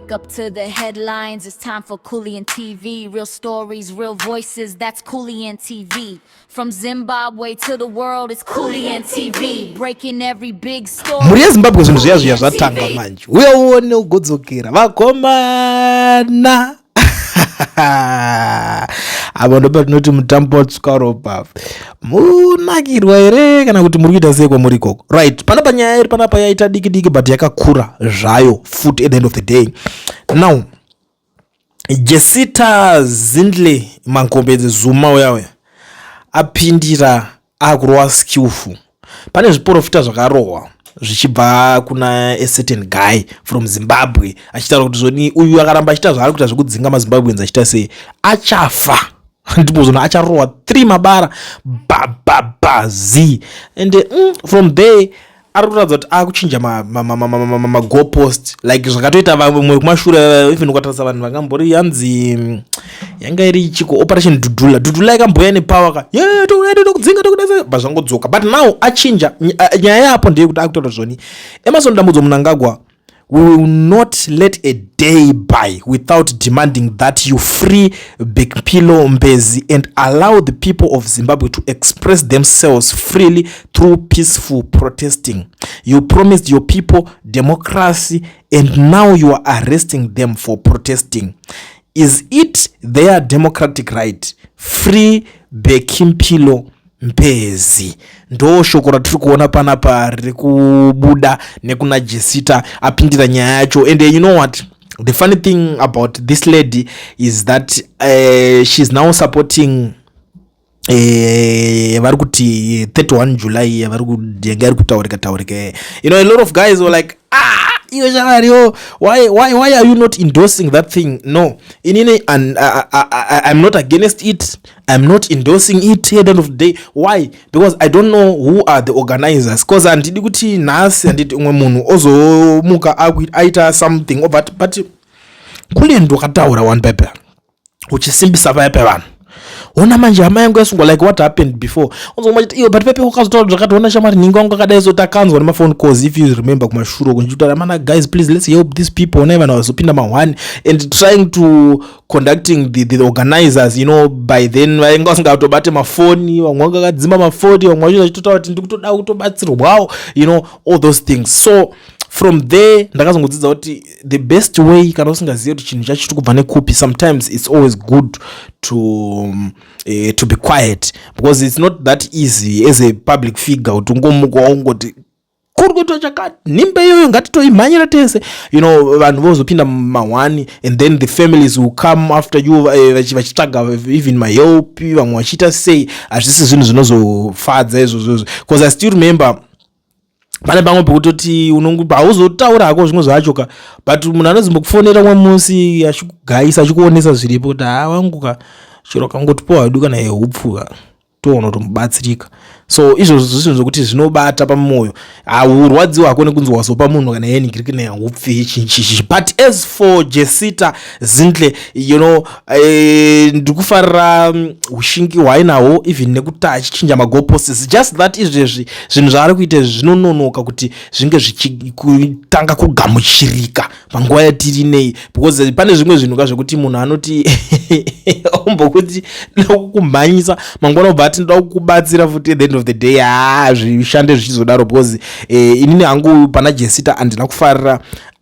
Wake up to the headlines. It's time for Kulliant TV. Real stories, real voices. That's Kulliant TV. From Zimbabwe to the world, it's Kulliant TV. Breaking every big story. Mhuri yeZimbabwe, zvinhu zviya zviya zvatanga manje. Uya uone ugodzokera, vakomana. Apa ndo patinoti mutambo watsvuka ropa. Munakirwa here kana kuti muri kuita sei kwamuri ikoko? Right, panapa nyaya iri panapa yaita diki diki, but yakakura zvayo futi at the end of the day. Now, Jesita Zindle Mankombedze Zuma uya uya apindira, akurova skillful. Pane zviprofita zvakarohwa zvichibva kuna a certain guy from Zimbabwe, achitaura kuti zvoni uyu akaramba achiita zvaari kuita zvekudzinga maZimbabweans, achiita sei, achafa. Ndipo zona acharohwa 3 mabara bababa z and from there ari kuratidza kuti akuchinja magoalpost, like zvakatoita vamwe kumashure. Even ukatarisa vanhu vangambori yanzi yanga iri chiko, Operation Dudula. Dudula yakamboya nepower ka, ye tokudzinga, tokudasa, but zvangodzoka. But now achinja. Nyaya yapo ndeyekuti akutaura zvoni Emmerson Dambudzo Mnangagwa, we will not let a day by without demanding that you free Bhekipilo Mbezi and allow the people of Zimbabwe to express themselves freely through peaceful protesting. You promised your people democracy and now you are arresting them for protesting. Is it their democratic right? Free Bhekimpilo Mbezi. Ndo shoko ratiri kuona panapa riri kubuda nekuna Jesita apindira nyaya yacho. And you know what the funny thing about this lady is? That she's now supporting vari kuti 31 July vari yanga iri kutaurika taurika. A lot of guys were like, "Ah, iwe shamwariwo, why are you not endorsing that thing?" No, inini and I'm not against it, I'm not endorsing it at the end of the day. Why? Because I don't know who are the organizers, because handidi kuti nhasi handiti umwe munhu ozomuka aita something. But kule wakataura one paper uchisimbisa paya pevanhu, ona manje hama yangu yasungwa, like what happened before. Onzomachiti iyo, but pepe wakazotaura zvakati, ona shamwari, nhingi wangu akadai. So takanzwa nemafone calls, if you remember, kumashure uko ndichitaura, "Mana guys, please, let's help these people." Onai vanhu vazopinda ma1 and trying to conducting the organizers. By then vainga vasingatobate mafoni, vamwe vanga vakadzima mafoni, vamwe vacho vachitotaura kuti ndikutoda kutobatsirwawo, all those things. So from there ndakazongodzidza kuti the best way, kana usingazivi kuti chinhu chacho chiri kubva nekupi, sometimes it's always good to be quiet, because it's not that easy as a public figure kuti ungomuka waungoti kuri kuitwa chakati, nhimbe iyoyo ngatitoimhanyira tese. Vanhu vozopinda ma1 and then the families will come after you vachitsvaga even mahelp, vamwe vachiita sei. Hazvisi zvinhu zvinozofadza izvozvozvo, because I still remember pane pamwe pekutoti hauzotaura hako zvimwe zvacho ka, but munhu anozombokufonera umwe musi achikugaisa, achikuonesa zviripo kuti ha, wangu ka, chero kangotipowa hedu kana yehupfu ka, toona kutomubatsirika. So izvozvo zvinhu zvokuti zvinobata pamwoyo, haurwadziwa hako nekunzi wazopa munhu kana yenhingiriki nehupfu chinchichi. But as for Jesita Zindle, ndiri kufarira ushingi hwainahwo, even nekuti achichinja magoalposts. Just that izvezvi zvinhu zvaari kuita zvinononoka kuti zvinge zvichitanga kugamuchirika panguva yatiri nei, because pane zvimwe zvinhu ka zvekuti munhu anoti ombokuti kumhanyisa, mangwana obva ati ndoda kukubatsira futi. At the end of the day, ha, zvishande zvichizodaro, because inini hangu pana Jesita handina kufarira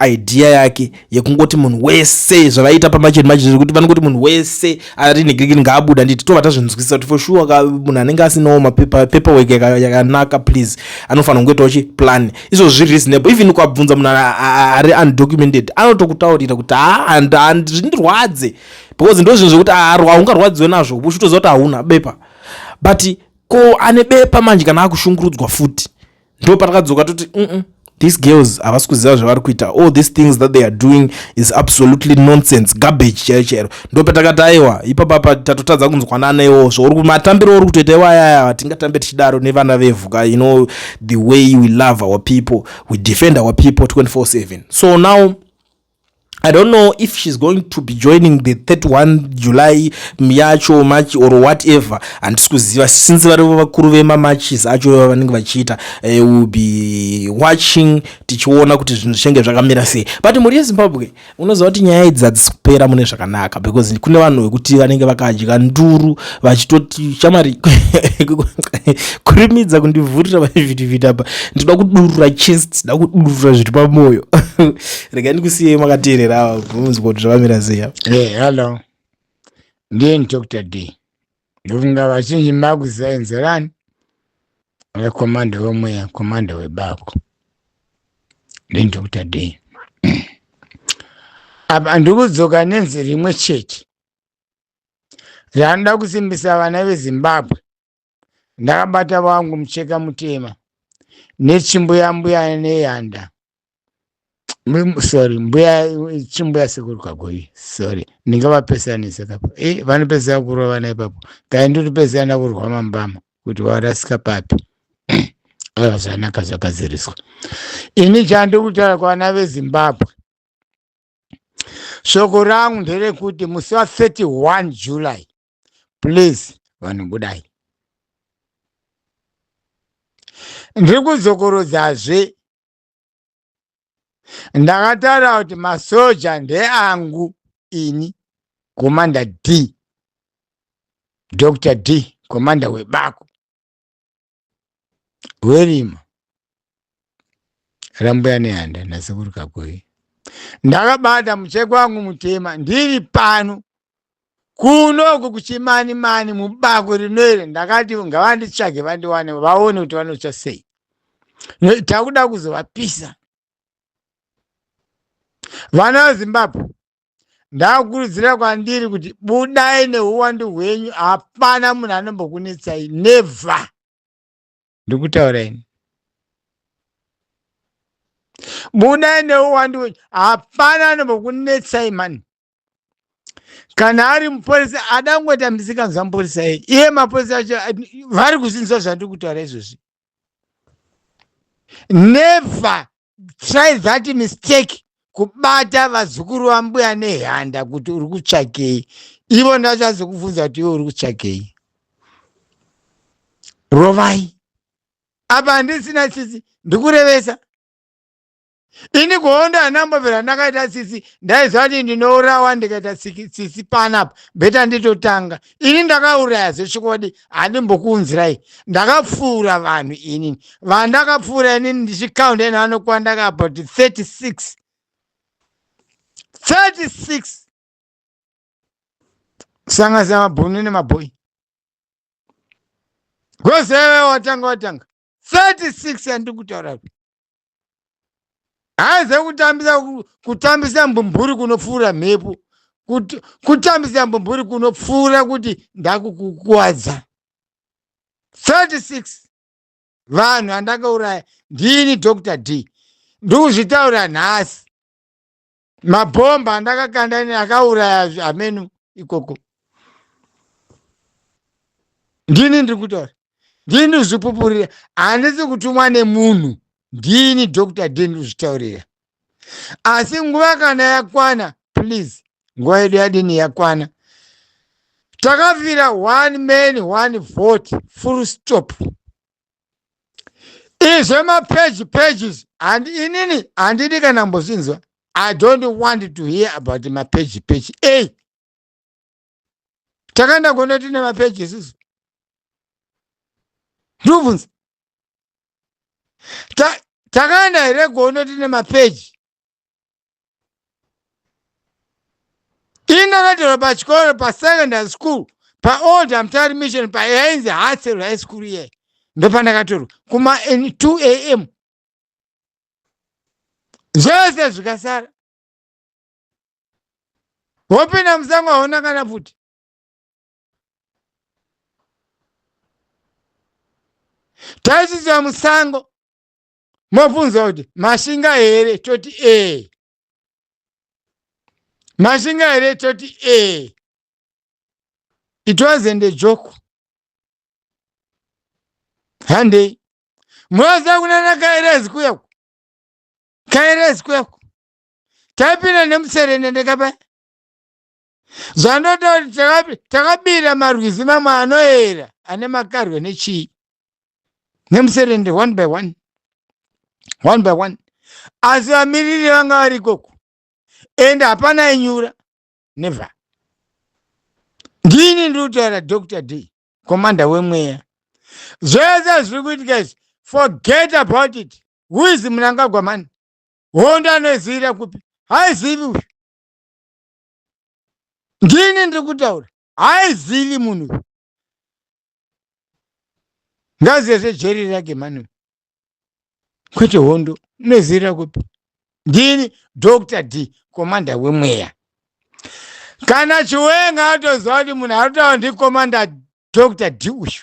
idea yake yekungoti munhu wese, zvavaita pamacheni machi, zvekuti vanongoti munhu wese ari negirigiri ngaabuda. Nditi tobva tazvinzwisisa kuti for sure ka munhu anenge asinawo mapaperwork yakanaka, please, anofanira kungoitawo chiplan. Izvozvo zviri reasonable. Even ukabvunza munhu ari undocumented, anotokutaurira kuti ha, zvindirwadze, because ndo zvinhu zvekuti haungarwadziwe nazvo uchitoziva kuti hauna bepa. But ko ane bepa manje kana akushungurudzwa futi? Ndo patakadzoka toti these girls havasi kuziva zvavari kuita. All these things that they are doing is absolutely nonsense, garbage chaiyo chairo. Ndo patakati aiwa, ipapapa tatotadza kunzwanana. Iwo zvauri matambiro uri kutoita iwayaya, tingatambe tichidaro nevana vevhu? You know the way we love our people, we defend our people 24/7. So now I don't know if she's going to be joining the 31 July yacho march or whatever. Handisi kuziva since vari vakuru vemamarches acho vanenge vachiita. Will be watching tichiona kuti zvinhu zvichange zvakamira sei. But mhuri yeZimbabwe, unoziva kuti nyaya idzi hadzisi kupera mune zvakanaka because kune vanhu vekuti vanenge vakadya nduru vachitoti shamari kurimidza kundivhurira pachivhitivhiti apa, ndinoda kudurura chest, ndoda kudurura zviri pamwoyo. Regai ndikusiyei makateerera ava munzwa kuti zvavamira sei apa. Hey, hello, ndini Dr D. Ndofunga vazhinji makuziva rekomanda wemweya, komanda webako. Ndini Dr D. Apa ndikudzoka nenzi rimwe chete ranoda kusimbisa vana veZimbabwe. Ndakabata vangu mucheka mutema nechimbuya mbuya neyanda, sorry, mbuya chimbuya sekuru Kagoi, sorry, ndingavapesanisa kapo e vanopedzisa kurovana ipapo kai ndotopedzisana kurwa mambama kuti warasika papi. Aiwa, zvanaka, zvakaziriswa. Ini chandiri kutaura kuvana veZimbabwe, shoko rangu nderekuti musi wa31 July, please vanhu budai. Ndiri kudzokorodzazve, ndakataura kuti masoja ndeangu ini, Commander D, Dr D, commander webako werima rambuya nehanda nasekuru Kagoi. Ndakabata mucheko wangu mutema, ndiri pano kunoku kuchimani mani mubako rinoere. Ndakati ngavanditsvage vandiwane, vaone kuti vanotsva sei. Takuda kuzovapisa vana veZimbabwe. Ndakurudzira kwandiri kuti budai neuwandu hwenyu, hapana munhu anombokunetsai, never. Ndikutaura ini, budai neuwandu hwenyu, hapana anombokunetsai mani. Kana ari mupurisa adangoita misikanzwa, mupurisa iye iye, mapurisa acho vari kuzinzwa zvandiri kutaura izvozvi. Never try that mistake kubata vazukuru vambuya nehanda kuti uri kutsvakei. Ivo ndachazokubvunza kuti iwe uri kutsvakei. Rovai apa, handisina tsitsi, ndikurevesa ini. Kuhondo handambobvira ndakaita tsitsi, ndaiziva kuti ndinourawa ndikaita tsitsi panapa, better nditotanga. Ini ndakauraya zvechokwadi, handimbokuunzirai. Ndakapfuura vanhu inini, vandakapfuura inini ndichikaunda ini vanokwana ndaka about 36, 36, kusanganisa mabhunu nemabhoi. Gozeve watanga watanga 36 yandiri kutaura. Haize kutambisa, kutambisa mbumburi kunopfuura mhepo, kutambisa mbumburi kunopfuura kuti ndakukukuwadza. 36 vanhu andakauraya ndini Dr D, ndikuzvitaura nhasi. Mabhomba andakakanda ini akauraya hamenu ikoko. Ndini ndiri kutaura, ndini kuzvipupurira, handisi kutumwa nemunhu. Ndini Dr D, ndiri kuzvitaurira. Asi nguva kana yakwana, please, nguva yedu yadini yakwana. Takafira one man, one vote, full stop. Izvemapeji pages and inini handidi kana mbozvinzwa. I don't want to hear about mapeji peji. Ei, takaenda kuno tine mapeji isusu? Ndobvunza, takaenda here gono tine mapeji? Indakatorwa pachikoro pasecondary school paOld Mutare Mission, payainzi Hatsel High School iye, ndopandakatorwa kuma 2 a.m., zvese zvikasara. Wopinda musango, hauna kana futi. Taisisiwa musango, mobvunza kuti mashinga here, toti ee. Mashinga here, toti ee. It wasn't a joke. Handei munoziva kunana Kairezi kuyaku, Kairezi kuyaku. Taipinda nemuserendende kapa. Zvandotaura takabira marwizi mamwe anoera ane makarwe nechii nemuserende one by one one by one asi vamiriri vanga vari ikoko ende hapana ainyura never ndini ndiri kutaura dr d commander wemweya zvese zviri kuitika izvi forget about it who is mnangagwa mani hondo anoziira kupi haizivi uyu ndini ndiri kutaura haizivi munhu uyu ngazive zvejeri rake mani kwete hondo unoziira kupi ndini dr d komanda wemweya kana chiwenga atoziva kuti munhu ari kutaura ndikomanda dr d uyu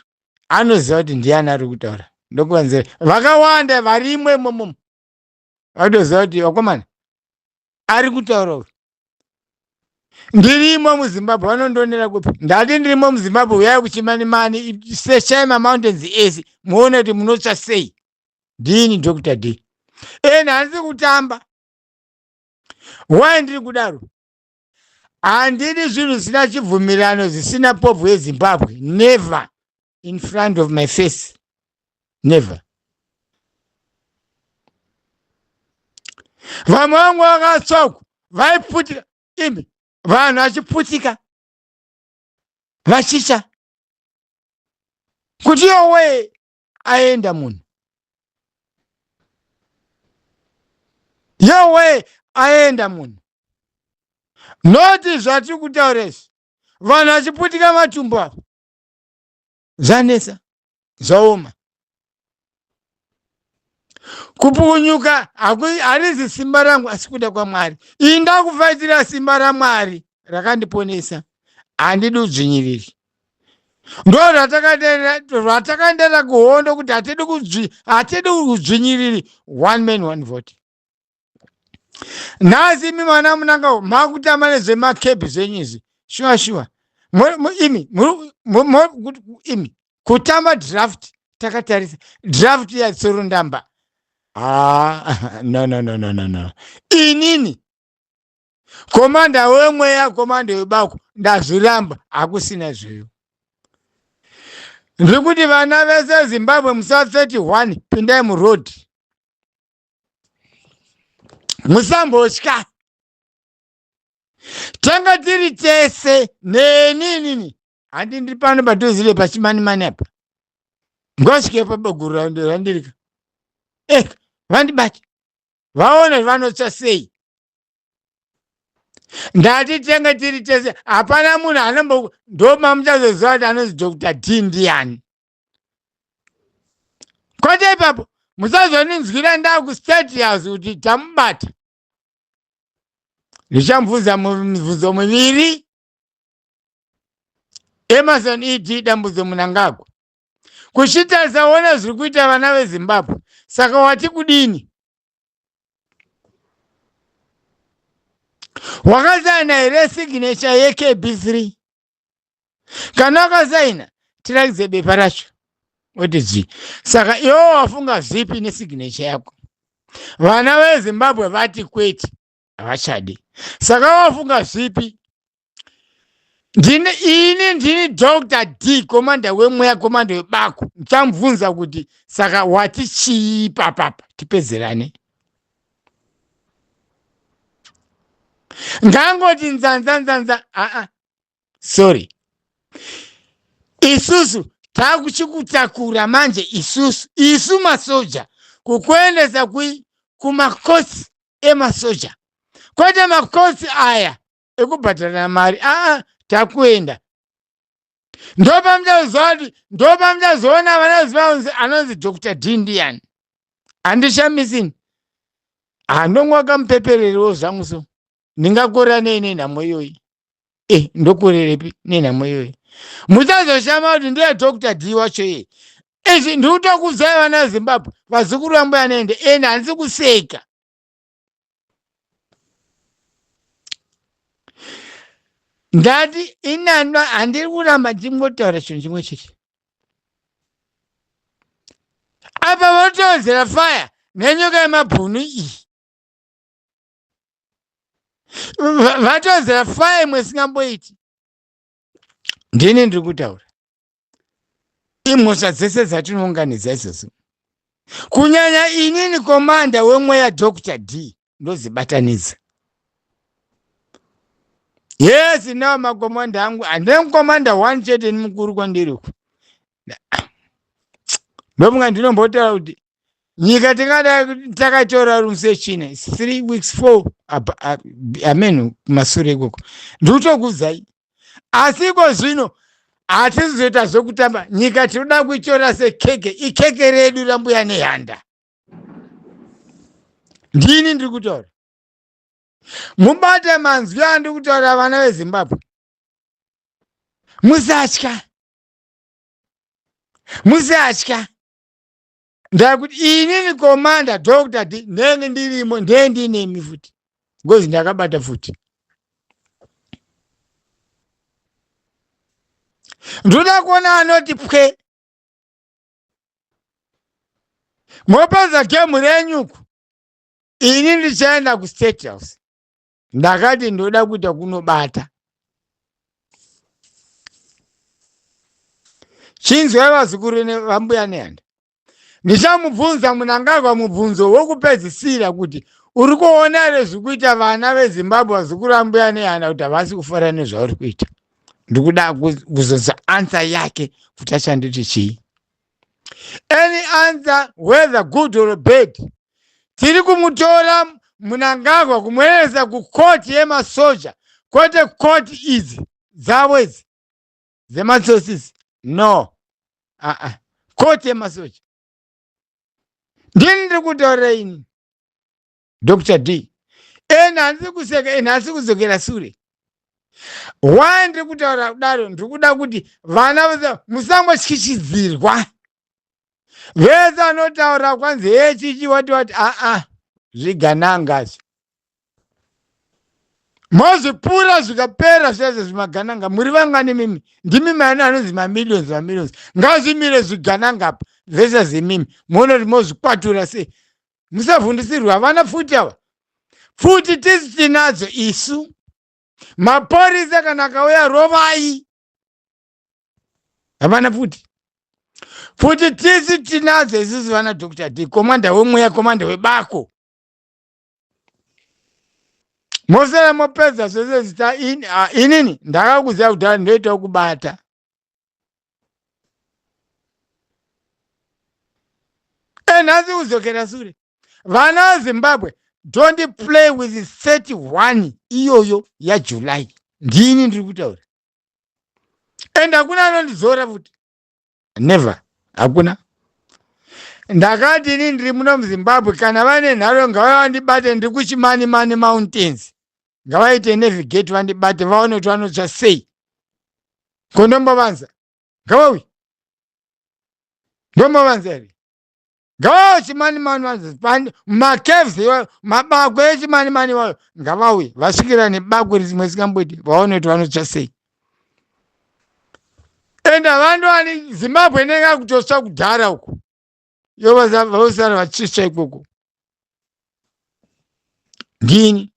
anoziva kuti ndiani ari kutaura ndokuvanzira vakawanda varimo imomo vatoziva kuti vakomana ari kutaura uyu ndirimo muzimbabwe vanondionera kupi ndati ndirimo muzimbabwe uyai kuchimanimani seshai mamountains ese muone kuti munotsva sei ndini dr d ene handisi kutamba why ndiri kudaro handidi zvinhu zvisina chibvumirano zvisina povhu yezimbabwe never in front of my face never vamwe vangu vakatsva uku vaiputika imi vanhu vachiputika vachicha kuti yowe aenda munhu yowe aenda munhu noti zvatiri kutaura izvi vanhu vachiputika matumbu apa zvanetsa zvaoma kupukunyuka harizi simba rangu asi kuda kwamwari iyi ndakufaitira simba ramwari rakandiponesa handidi udzvinyiriri ndo rwatakaendera kuhondo kuti hatidi udzvinyiriri one man one vote nhasi imi mwana munanga makutamba nezvemakebhi zvenyu izvi shuwa shuwa imi imi kutamba draft takatarisa draft yatsorondamba ah, no no no no no no inini komanda wemweya komanda webako ndazviramba hakusina zveyo ndiri kuti vana vese zimbabwe musa 31 pindai muroad musambotya tanga tiri tese neni inini handi ndiri pano padhuzire pachimanimani apa ngosvike pabaguru randirika eh vandibate vaone vanotsva sei ndati tenge tiri tese hapana munhu anombo ndomamuchazoziva kuti anonzi dr d ndiyani kwete ipapo musazondinzwira ndakustate house kuti tamubata ndichamubvunza mibvunzo miviri emerson ed dambudzo munangagwa kuchitarisa ona zviri kuita vana vezimbabwe saka wati kudini wakasaina here signature yekb3 kana akasaina tirakidze bepa racho oti zvi saka iwe wafunga zvipi nesignature yako vana vezimbabwe vati kwete havachadi saka wafunga zvipi ndini ini ndini dr d komanda wemweya komanda webako ndichamubvunza kuti saka wati chii papapa tipedzerane ngangoti nzanza nzanza aa sorry isusu takuchikutakura manje isusu isu masoja kukuendesa kui kumakosi emasoja kwete makosi aya ekubhadharana mari aa takuenda ndopamuchaziva kuti ndopamuchazoona vanaziva anonzi dr d ndiyani handishamisini handongwa kamupepereriwo zvangu so ndingakorera nei nenhamo iyoyi e eh, ndokorerepi nenhamo iyoyi muchazoshama kuti ndiye dr d wacho iye izvi ndikutokudzai vana zimbabwe vazukuru vambuya nende ende handisi kuseka ndati inanwa handiri kuramba ndichingotaura chinhu chimwe chete apa votowedzera faya nenyoka yemabhunu iyi Vatozera fire imwe isingamboiti. Ndini ndiri kutaura. Imhosva dzese dzatinounganidza idzodzo. Kunyanya inini komanda wemweya Dr. D ndodzibatanidza. Yes, now makomanda angu handina mukomanda one chete ni mukuru kwandiri uku. Ndofunga ndinombotaura kuti nyika tingadai takatora musi wechina 3 weeks 4 amen kumasure ikoko ndikutokuudzai asi iko zvino hatizoita zvekutamba nyika tinoda kuitora sekeke ikeke redu rambuya nehanda ndini ndiri kutaura mubate manzwi andiri kutaura vana vezimbabwe musatya musatya ndakuti inini commander Dr. D ndenge ndirimo ndee ndinemi futi ngozi ndakabata futi ndoda kuona anoti pwe mopedza gemu renyuku ini ndichaenda kustate house ndakati ndoda kuita kunobata chinzwai vazukuru vambuya nehanda ndichamubvunza munangagwa mubvunzo wokupedzisira kuti uri kuona here zviri kuita vana vezimbabwe vazukuru vambuya nehanda kuti havasi kufara nezvauri kuita ndikuda kuzonzwa ansa yake kuti achanditi chii any answer whether good or bad tiri kumutora munangagwa kumuendesa kukoti yemasoja kwete koti idzi dzavo idzi dzematsotsi no aa koti yemasoja ndini ndiri kutaurira ini Dr. D. Ena handisi kuseka, ena handisi kudzokera sure. Why ndiri kutaura kudaro? Ndiri kuda kuti vana vose musangotyityidzirwa. Vese vanotaura kwanzi hee chichi wati wati aa zvigananga izvi. Mozvipura zvikapera zvese zvimagananga muri vangani mimi? Ndimi mani anonzi mamillions mamillions. Ngazvimire zvigananga apa vese zimimi. Muone kuti mozvikwatura sei. Musavhundisirwe havana pfuti ava. Pfuti tisi tinadzo isu. Maporisa kana akauya rovai. Havana pfuti. Pfuti tisi tinadzo isusu vana Dr. D, komanda wemweya, komanda webako. Mosara mopedza zvese zita inini ndakakuziva kudhara ndoita kubata. Enhasi kudzokera sure vana vezimbabwe don't play with 31 iyoyo yajuly ndini ndiri kutaura and hakuna anondidzora futi never hakuna ndakati ini ndiri muno muzimbabwe kana vane nharo ngavai vandibate ndiri kuchimani mani mountains ngavaite navigate vandibate vaone kuti vanotsva sei kondombovanza ngavauye ndombovanza here ngavauye chimani mani vanza macaves iwayo mabako echimani mani iwayo ngavauye vasvikira nebako rimwe risingamboiti vaone kuti vanotsva sei and havandowani zimbabwe inenge yakutotsva kudhara uku yovosara vachitsva ikoko ndini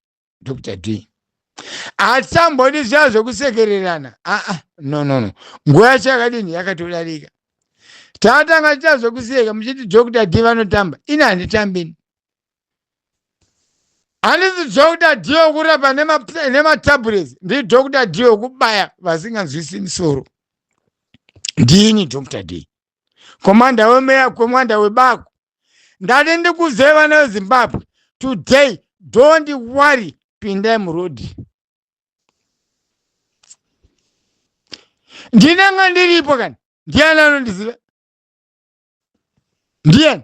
Dr. D. Hatisambodi zviya zvekusekererana. Aa, no, no, no. Nguva yacho yakadini yakatodarika. Tatanga tiita zvekuseka muchiti Dr. D vanotamba. Ini handitambini. Handisi Dr. D wekurapa nematablets. Ndiri Dr. D wekubaya vasinganzwisi misoro. Ndini Dr. D. Komanda wemeya, komanda webako. Ndati ndikuze vana veZimbabwe today don't worry pindai muroad. Ndinenge ndiripo kani ndiani anondiziva ndiani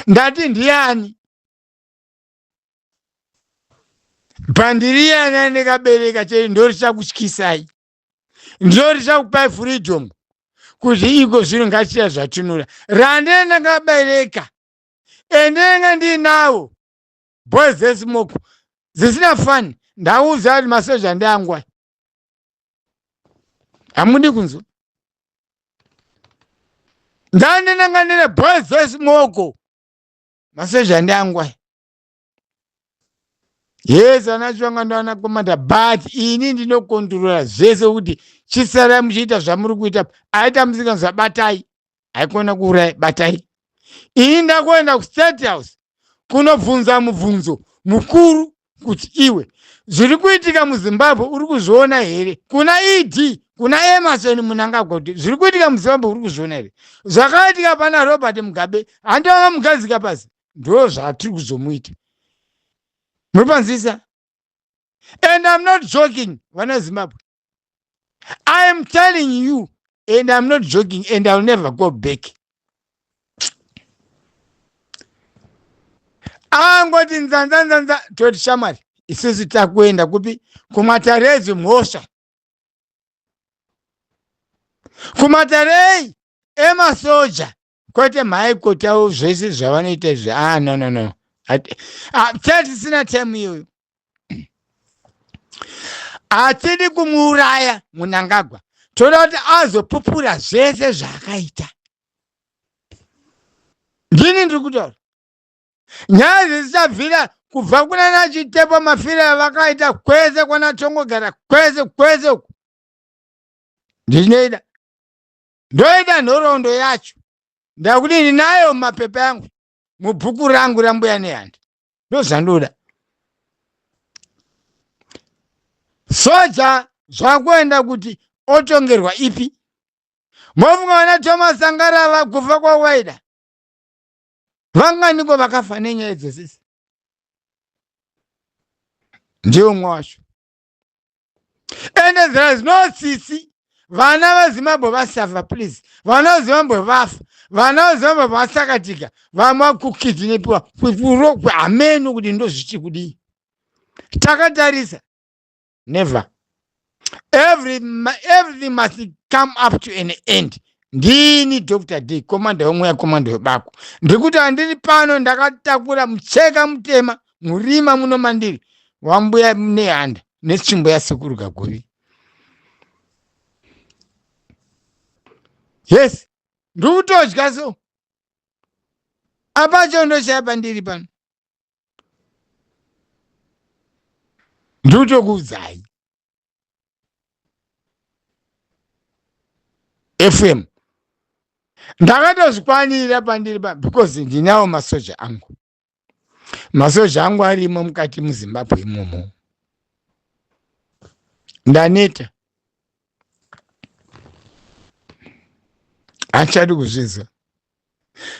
ndati ndiani bhandiri yani ndikabereka chete ndorichakutyisai ndorichakupai freedom kuti iko zvino ngatiita zvatinoda randine ndakabereka endinenge ndinawo boys dzesmoke dzisina fani ndauza kuti masoja ndeangu aya hamudi kunzwa ndandinenge ndine boys dzesmoke masoja ndeangu aya. Yes, ana Chiwenga ndo ana commander, but ini ndinokontrora zvese kuti chisarai muchiita zvamuri kuita. Aita musikanzwa batai, haikona kuuraya batai. Ini ndakuenda kuState House kunobvunza mubvunzo mukuru kuti iwe zviri kuitika muZimbabwe uri kuzviona here? Kuna ED, kuna Emerson Mnangagwa, kuti zviri kuitika muZimbabwe uri kuzviona here? Zvakaitika pana Robert Mugabe, handova mugadzika pasi, ndo zvatiri kuzomuita. Muri panzisa? And I'm not joking, vana Zimbabwe. I am telling you, and I'm not joking, and I'll never go back. Angoti nzanza nzanza, toti shamwari, isusu takuenda kupi? Kumatare edzimhosva, kumatare emasoja, kwete mhaikotawo zvese zvavanoita izvi. Ah, no, no, no, ah, chatisina time iyoyo. Hatidi kumuuraya Munangagwa, toda kuti azopupura zvese zvaakaita. Ndini ndiri kutaura nyaya dzisabvira kubva kuna naChitepo, mafiro avakaita kwese kwana Tongogara, kwese kwese uku. Ndinoida, ndoida nhoroondo yacho. Ndakuti ndinayo mumapepa yangu, mubhuku rangu raMbuya Nehanda, ndozvandoda. Soja zvakuenda kuti otongerwa ipi? Mofunga vana Thomas Sangara vakufa kwawaida vanganiko vakafa nenyaya idzosisi? Ndiye umwe wacho. And there is no tsitsi. Vana veZimbabwe vasafa, please. Vana veZimbabwe vafa, vana veZimbabwe vasakatika, vamwe kukidnepiwa, kurokwa, hameno kuti ndozvichi kudii. Takatarisa, never. Everything must come up to an end. Ndini Dr D, komanda wemweya, komanda webako. Ndikuti handiri pano ndakatakura mucheka mutema murima muno mandiri waMbuya Nehanda netsvimbo yaSekuru Kaguvi. Yes, ndikutodya so apacho ndoshaya pandiri pano. Ndikutokuudzai, FM ndakatozvikwanira pandiri pa because ndinawo masoja angu. Masoja angu arimo mukati muZimbabwe imomo. Ndaneta, hachadi kuzvinzwa.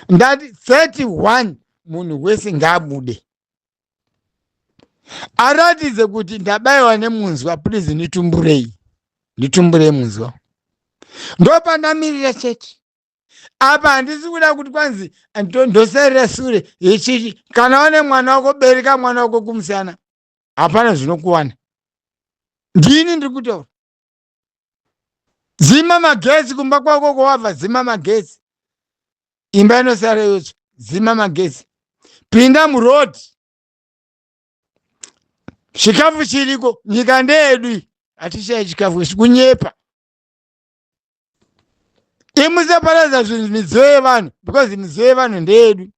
Ndati 31 munhu wese ngaabude aratidze kuti ndabayiwa nemunzwa. Please nditumburei, nditumburei munzwa. Ndopandamirira chete apa. Handisi kuda kuti kwanzi ndosarira sure yechiti. Kana wane mwana wako, bereka mwana wako kumusana, hapana zvinokuwana. Ndini ndiri kutaura. Dzima magetsi kumba kwako kwawabva, dzima magetsi, imba inosara yotsva. Dzima magetsi, pinda murodhi, chikafu chiriko. Nyika ndeyedu, hatishayi chikafu. Isi kunyepa. Imusaparadza zvinhu, midziyo yevanhu, because midziyo yevanhu ndeyedu,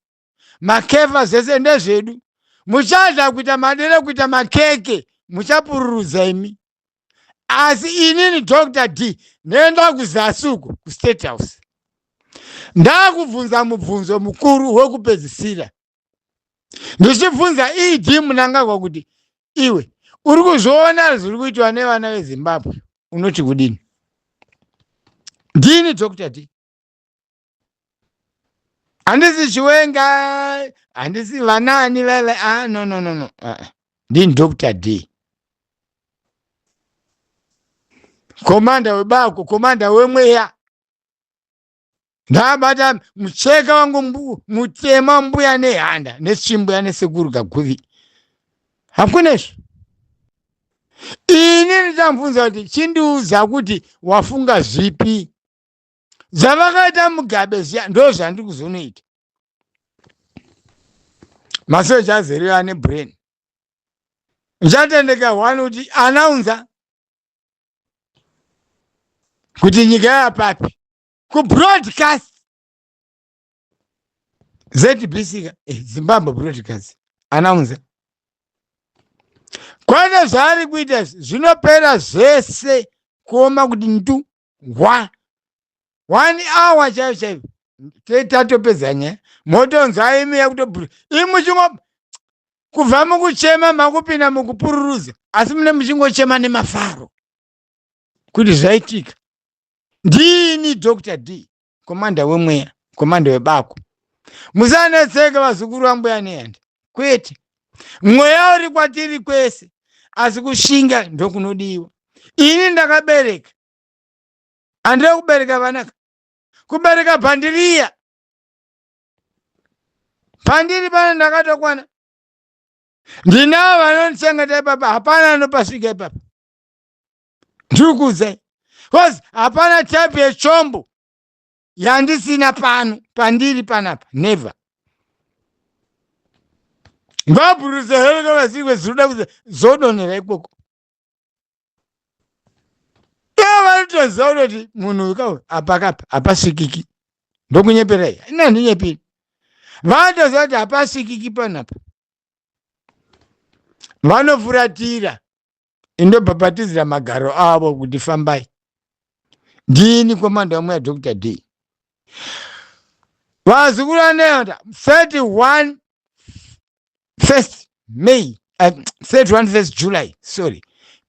makefa zvese ndezvedu. Muchada kuita madere, kuita makeke, muchapururudza imi. Asi inini Dr D ndoenda kuzasi uko kuState House, ndakubvunza mubvunzo mukuru wekupedzisira, ndichibvunza ED Munangagwa kuti iwe uri kuzviona zviri kuitwa nevana veZimbabwe, unoti kudini? Ndini Dr D, handisi Chiwenga, handisi vanani veve. Ah, no, no, no, no. Ah, ndini Dr D, komanda webako, komanda wemweya. Ndabata mucheka wangu mutema, Mbuya Nehanda netsvimbo yanesekuru Kaguvi. Hakuna izvo. Ini ndichamubvunza kuti chindiudza kuti wafunga zvipi zvavakaita Mugabe zviya. Ndo zvandiri kuzonoita. Masoja azeriyo ane brain. Ndichatendeka one kuti anaunza kuti nyika yapapi kubroadcast ZBC, Zimbabwe Broadcast, anaunza. Kwete zvaari kuita izvi, zvinopera zvese kuoma kuti ndu ngwa one hour chaiyo chaiyo tatopedza nyaya motonzwa imi yakutobhuru imi muchingo kubva mukuchema makupinda mukupururudza asi mune muchingochema nemafaro kuti zvaitika. Ndini Dr D, komanda wemweya, komanda webako. Musanetseke vazukuru vambuya nehanda, kwete. Mweya uri kwatiri kwese, asi kushinga ndokunodiwa. Ini ndakabereka, handina kubereka vanaka, kubereka bhandiriya pandiri pano ndakatokwana. Ndinavo vanondichengeta ipapa, hapana anopasvika ipapa. Ndiri kuudzai bcause hapana type yechombo yandisina pano pandiri panapa, never. Ngabhuruse hereka vasikwe zinoda kuti zodonhera ikoko. Ivo vanotoziva kutoti munhu uyu apakapa hapasvikiki. Ndokunyeperai? Ina handinyeperi. Vanotoziva kuti hapasvikiki panapa, vanofuratira indobhabhatidzira magaro avo kuti fambai. Ndini komanda wamweya Dr D. Vazukuru vanoenda 31 first May, 31 first July, sorry.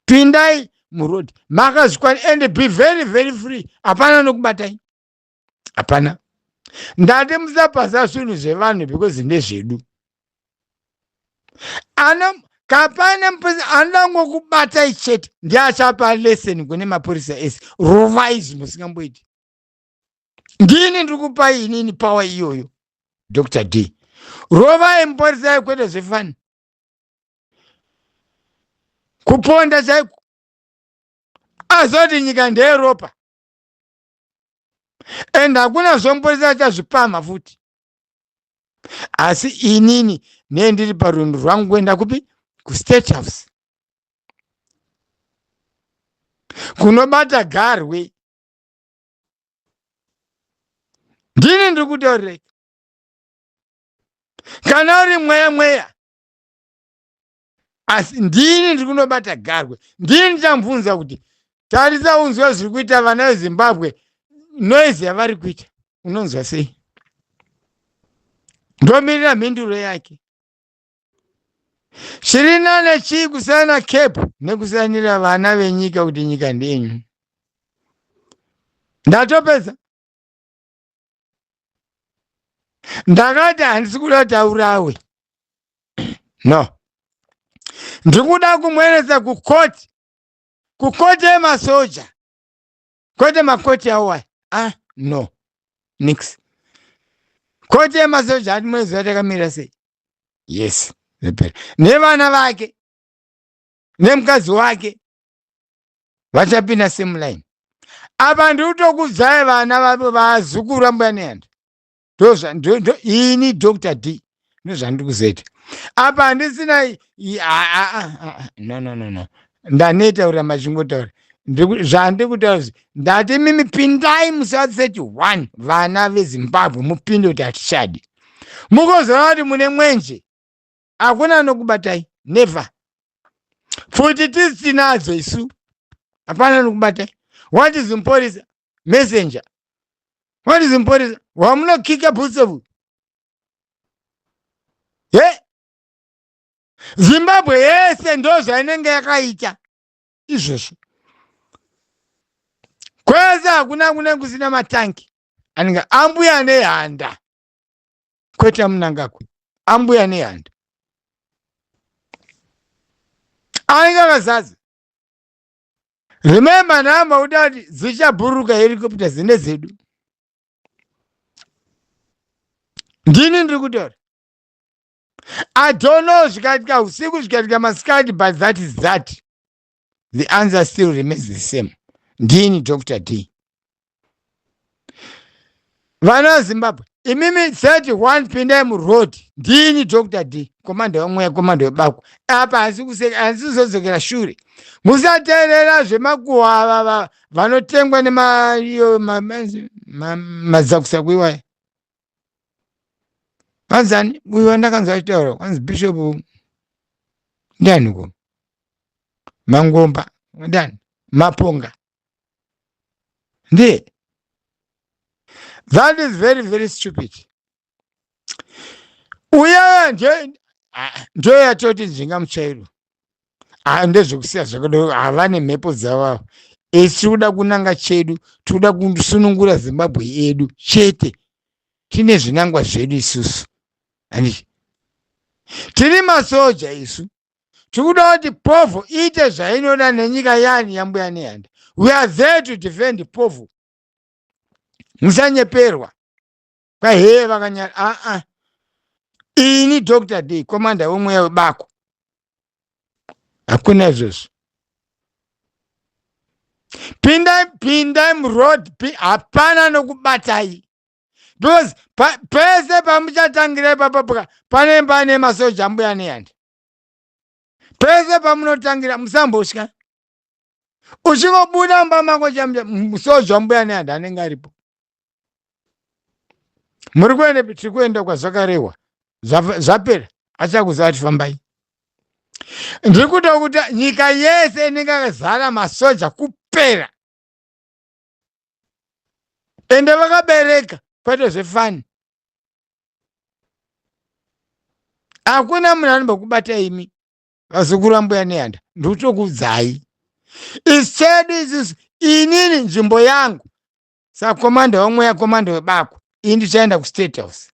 Pindai muroad makazvikwana and be very very free. Hapana nokubatai, hapana. Ndati musapasa zvinhu zvevanhu because ndezvedu. Ano kapane mupurisa anoda ngokubatai chete, ndiye achapa lesson kune mapurisa ese. Rovai zvinhu musingamboiti. Ndini ndiri kupai inini power iyoyo, Dr D. Rovai mupurisa, kwete zvefani, kuponda chaiko. Azoti nyika ndeyeropa and hakuna zvomupurisa achazvipamha futi. Asi inini nee ndiri parwendo rwangu kuenda kupi? KuState House kunobata garwe. Ndini ndiri kutaurira. Kana uri mweya, mweya, asi ndini ndiri kunobata garwe. Ndini ndichamubvunza kuti tarisa unzwa zviri kuita vana veZimbabwe, noise yavari kuita, unonzwa sei? Ndomirira mhinduro yake. Chiri nane chii, kusana cape nekusanira vana venyika kuti nyika ndenyu? Ndatopedza. Ndakati handisi kuda taurawe, no. Ndikuda kumuendesa kukoti, kukoti yemasoja, kwete makoti awaya. Ah, no, nix. Koti yemasoja hati mwezi watakamira sei? Yes, zvepera. Nevana vake nemukadzi wake vachapinda same line. Apa ndiri kutokudzai vana vavo, vazukuru vambuya nehanda. Ini Dr D ndozvandiri kuzoita apa. Handisina, no, no, no, no. Ndaneta kuramba chingotaura zvandiri kutaura. Ndati mimi pindai musi wa31, vana veZimbabwe, mupinde kuti hatichadi. Mugozoona kuti mune mwenje, hakuna anokubatai, never. Futi tisi tinadzo isu, hapana anokubatai. What is mupurisa? Messenger. What is mupurisa wamunokika bhutsovu? He, Zimbabwe yese ndo zvainenge yakaita izvozvo. Kwese hakuna kune kusina matanki anenge ambuya nehanda, kwete aMunangagwa. Ambuya nehanda anenge akazadza. Remember, nhamba kuda kuti dzichabhururuka helicopter dzine dzedu. Ndini ndiri kutaura. I don't know zvikaitika usiku, zvikaitika masikati, but that is that. The answer still remains the same. Ndini Dr D. Vana veZimbabwe, imimi 31 pindai muroad. Ndini Dr D, komanda wemweya, komanda webako. Apa hasi kuzodzokera shure. Musateerera zvemakuhwa ava vanotengwa nemaiyo madzakusaku iwaya. Vanzani uyu wandakanzwa achitaura, kwanzi bishop ndianiko? Mangomba ndani Maponga ndiye. That is very very stupid. Uye ndiyo yatoti nzvinga mutsvairo. Ah, ndezvekusiya zvakadaro, havane mhepo dzavo ava. Isu tiri kuda kunanga chedu, tiri kuda kusunungura Zimbabwe yedu chete. Tine zvinangwa zvedu isusu, handiti? Tiri masoja isu, tiri kuda kuti povho iite zvainoda nenyika yani yaMbuya Nehanda. We are there to defend povho. Musanyeperwa kwahee vakanyara. Aa, ini Dr D, komanda wemweya webako, hakuna izvozvo. Pindai, pindai muroad, hapana nokubatai, because pese pamuchatangira ipapo pane pane masoja Mbuya Nehanda. Pese pamunotangira, musambotya. Uchingobuda mumba mako, musoja waMbuya Nehanda anenge aripo. Muri kuenda? Tiri kuenda kwazvakarehwa. Zvapera, achakuziva kuti fambai. Ndiri kuda kuti nyika yese inenge yakazara masoja kupera, ende vakabereka, kwete zvefani. Hakuna munhu anombokubata imi, vazukuru vaMbuya Nehanda. Ndikutokuudzai, ichedu isusu. Inini nzvimbo yangu sakomanda wemweya, komanda webako, ini ndichaenda kuState House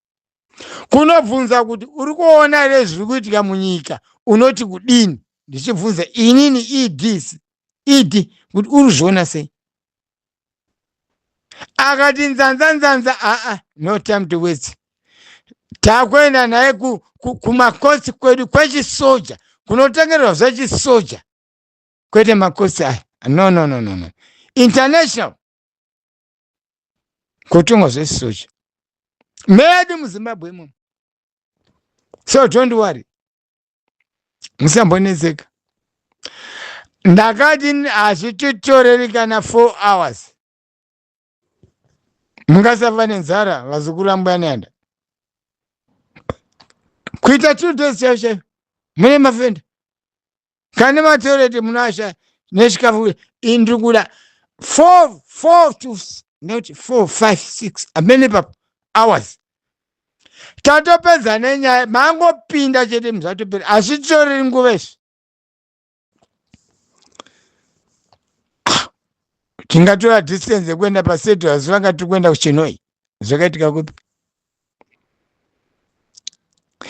kunobvunza kuti uri kuona here zviri kuitika munyika, unoti kudini? Ndichibvunza inini ED, ED, kuti uri zviona sei? Akati nzanza nzanza, aa, no time to waste. Takuenda naye kumakosi kwedu kwechisoja, kunotengerwa zvechisoja, kwete makosi aya. No, no, no, no, no, international kutongwa zvechisoja medu muZimbabwe imomo. So don't worry, musambonetseka. Ndakati hazvititoreri kana 4 hours. Mungasafa nenzara, vazukuru vaMbuya Nehanda. Kuita 2 days chaivo chaivo, mune mafenda kane matoreti munoasha nechikafu. Indiri kuda 4 to not 4, 5, 6 amene papo hours, tatopedza nenyaya. Mangopinda chete, muzvatopera. Hazvitoreri nguva izvi. Tingatora distance yekuenda paState House, vanga tiri kuenda kuChinoi. Zvakaitika kupi?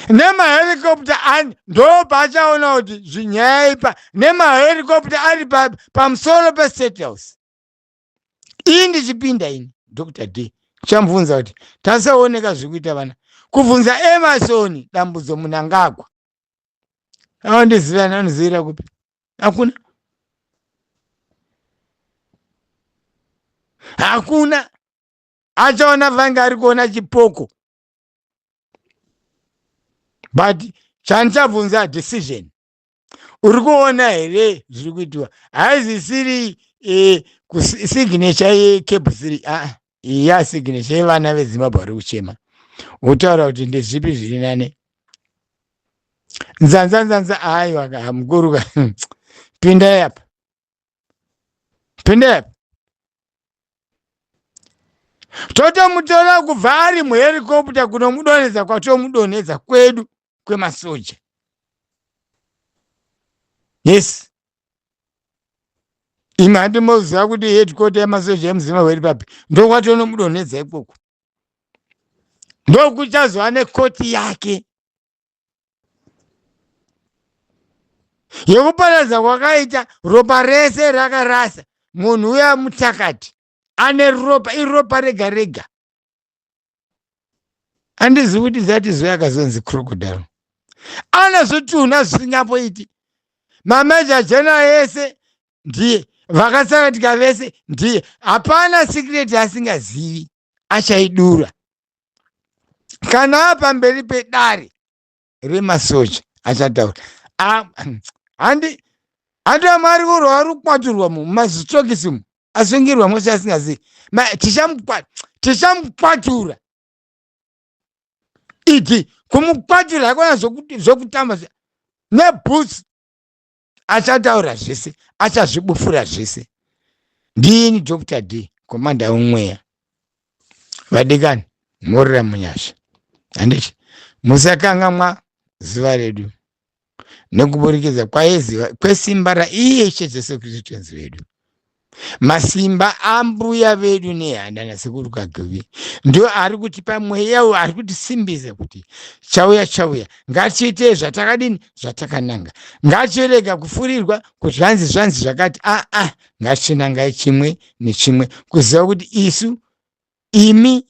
Nemahelicopter ani, ndo paachaona kuti zvinyaya ipa nemahelicopter ari pamusoro peState House. Ii, ndichipinda ini Dr D, chamubvunza kuti tasaoneka zviri kuita vana, kubvunza Emerson Dambudzo Munangagwa. Awandiziva, anozivira kupi? Hakuna, hakuna. Achaona vange ari kuona chipoko, but chandichabvunza decision, uri kuona here zviri kuitiwa? Haizisiri signature yeCAB 3. Aa, iya signature yevana veZimbabwe vari kuchema. Wotaura kuti ndezvipi zviri nane? Nzanza nzanza, aiwa mukuru ka, pindai apa, pindai apa. Totomutora kubva ari muhelicopter kunomudonhedza kwatomudonhedza kwedu kwemasoja. Yes, imi handimoziva kuti headquarter yemasoja emuZimbabwe iri papi. Ndokwatonomudonhedza ikoko, ndokuchazova nekoti yake yekuparadza kwakaita ropa rese rakarasa munhu uya mutakati ane ropa, iropa rega rega. Handizivi kuti zati zuva akazonzi crocodile ane zvitunha zvisingamboiti. Mamajor general ese ndiye, vakasakatika vese ndiye. Hapana secret asingazivi, achaidura kana apamberi pedare remasoja, achataura. Handi handi amari kurwa ari kukwaturwa mumazitokisi umu, asungirwa mose asingazivi. Tichamukwatura idi, kumukwatura hakona zvekutamba nebhutsu. Achataura zvese, achazvibufura zvese. Ndini Dr D, komanda wemweya. Vadikani, morera munyasha, handiti? Musakangamwa zuva redu nekuburikidza kwesimba raiye Ishe Jesu Kristu Tenzi wedu. Masimba ambuya vedu nehanda nasekuru Kaguvi ndio ari kutipa mweya uyo ari kutisimbisa kuti chauya chauya, ngatiitei zvatakadini, zvatakananga. Ngatirega kufurirwa kuti zvanzi zvanzi zvakati. Aa, ngatinangai chimwe nechimwe, kuziva kuti isu imi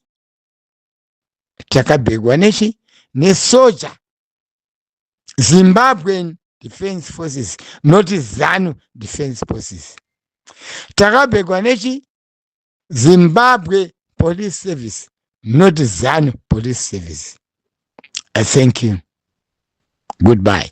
takabhegwa nechi nesoja, Zimbabwean Defense Forces, not ZANU Defense Forces. Takabhegwa nechi Zimbabwe Police Service, not ZANU Police Service. I thank you. Goodbye.